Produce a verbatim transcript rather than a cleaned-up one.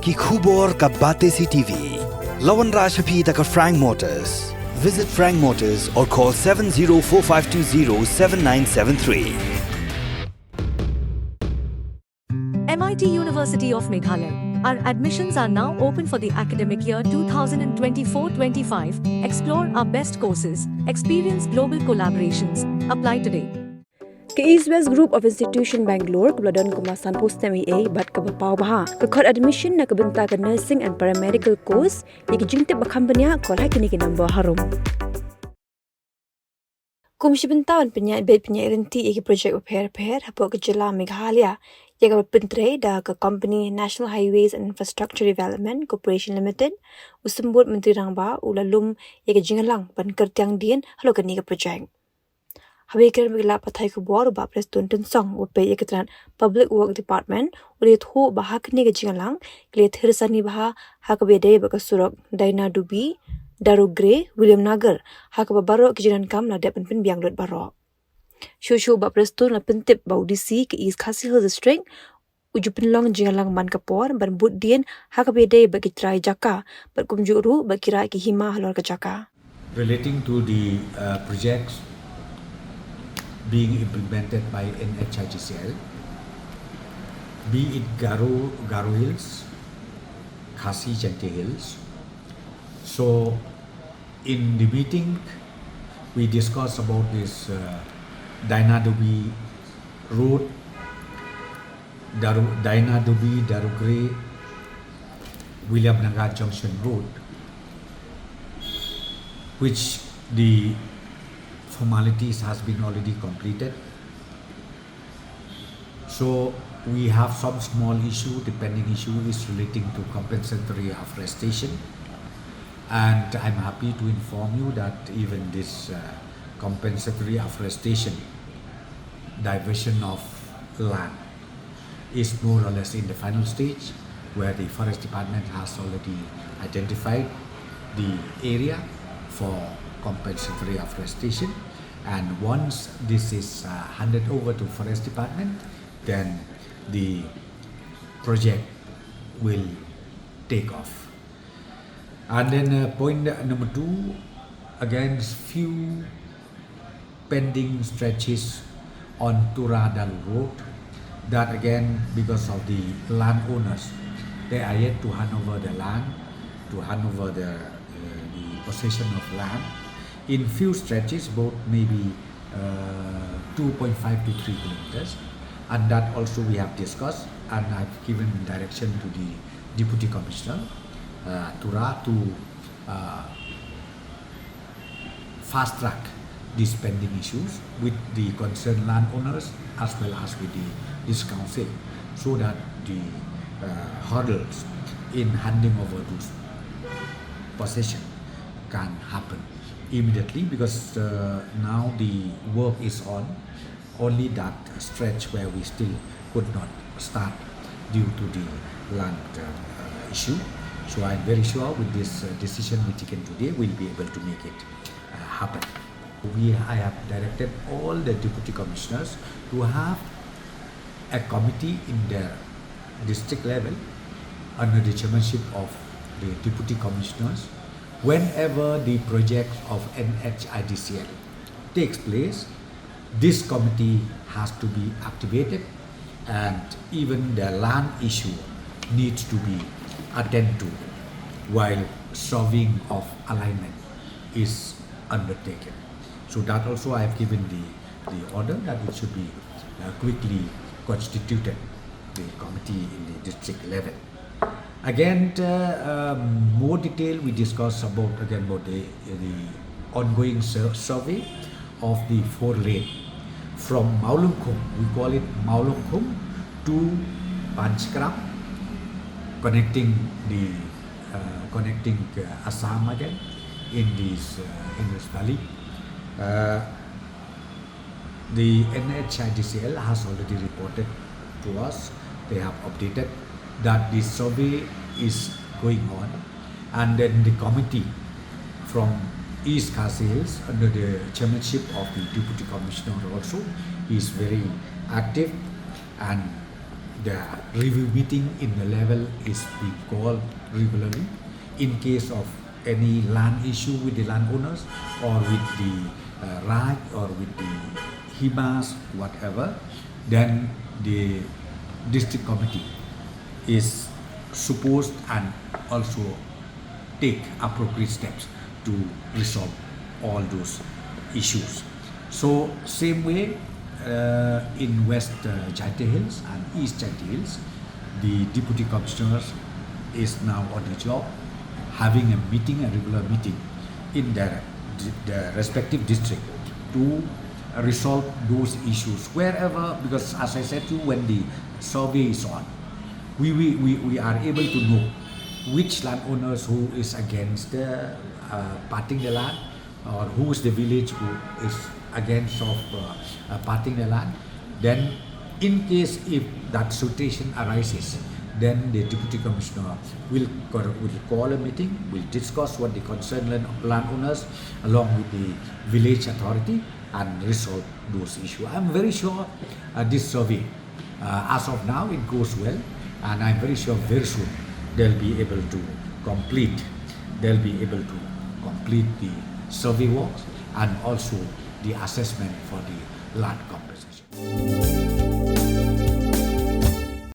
Ki khubor ka Batesi T V. La wanrah sha phi da ka Frank Motors. Visit Frank Motors or call seven zero four five two zero seven nine seven three. M I T University of Meghalaya. Our admissions are now open for the academic year two thousand twenty-four twenty-five. Explore our best courses, experience global collaborations. Apply today. Ka East West Group of Institution Bangalore, kaba la don kumba sanphew snem eiei bad kaba paw bha, ka khot admission na ka bynta ka nursing and paramedical course. Ïa ki jingtip ba kham bniah, call ha kine ki number harum. Kum shi bynta ban pynïaid beit pynïaid ryntih ïa ki project bapher bapher hapoh ka jylla Meghalaya, ïa kaba pyntrei da ka company National Highways and Infrastructure Development Corporation Limited, u Symbud Myntri Rangbah u la lum ïa ka jingïalang ban kyrtiang dien halor kane ka project. Haba ïakren bad ki lad pathai khubor, u Bah Prestone Tynsong, u peit ïa ka tnat Public Work Department, u la ïathuh ba ha kane ka jingïalang ki la ïathir sani bha ha kaba ïadei bad ka surok Dainadobi, Darugre, Williamnagar, ha kaba baroh ki jingdonkam la dep ban pynbiang lut baroh. Shuh shuh u Bah Prestone u la pyntip ba u D C ka East Khasi Hills District u ju pynlong jingïalang man ka por ban bud dien ha kaba ïadei bad ki trai jaka bad kumjuh ruh bad ki raid ki hima halor ka jaka. Relating to the uh, projects being implemented by N H I D C L, be it Garo, Garo Hills, Khasi Jaintia Hills. So, in the meeting, we discussed about this uh, Dainadobi Road, Daru, Dainadobi, Darugre, Williamnagar Junction Road, which the formalities has been already completed. So we have some small issue, the pending issue is relating to compensatory afforestation. And I'm happy to inform you that even this uh, compensatory afforestation, diversion of land, is more or less in the final stage, where the forest department has already identified the area for compensatory afforestation, and once this is uh, handed over to forest department, then the project will take off. And then uh, point number two, again, few pending stretches on Tura Dalu Road. That again, because of the landowners, they are yet to hand over the land, to hand over the, uh, the possession of land. In few stretches, about maybe uh, two point five to three kilometers. And that also we have discussed, and I've given direction to the Deputy Commissioner, uh, Tura, to uh, fast track these pending issues with the concerned landowners as well as with the this council, so that the uh, hurdles in handing over those possession can happen immediately, because uh, now the work is on only that stretch where we still could not start due to the land uh, issue. So I'm very sure with this uh, decision we taken today, we'll be able to make it uh, happen. We, I have directed all the deputy commissioners to have a committee in their district level under the chairmanship of the deputy commissioners. Whenever the project of N H I D C L takes place, this committee has to be activated, and even the land issue needs to be attended to while solving of alignment is undertaken. So that also I have given the, the order that it should be uh, quickly constituted, the committee in the district level. Again, uh, um, more detail we discuss about again about the, the ongoing sur- survey of the four lane from Mawlungkhum, we call it Mawlungkhum to Panchkram, connecting the uh, connecting uh, Assam again in this uh, in this valley. Uh, the N H I D C L has already reported to us. They have updated that the survey is going on, and then the committee from East Khasi Hills under the chairmanship of the deputy commissioner also is very active, and The review meeting in the level is being called regularly in case of any land issue with the landowners or with the uh, Raj or with the Himas, whatever. Then the district committee is supposed and also take appropriate steps to resolve all those issues. So same way uh, in West uh, Jaintia Hills and East Jaintia Hills, the deputy commissioners is now on the job, having a meeting, a regular meeting in their, their respective district to resolve those issues wherever, because as I said to you, when the survey is on, we, we, we, we are able to know which landowners who is against the uh, parting the land or who is the village who is against of uh, uh, parting the land. Then in case if that situation arises, then the deputy commissioner will, will call a meeting, will discuss what the concerned land, landowners along with the village authority and resolve those issues. I'm very sure uh, this survey uh, as of now, it goes well, and I'm very sure very soon they'll be able to complete, they'll be able to complete the survey works and also the assessment for the land compensation.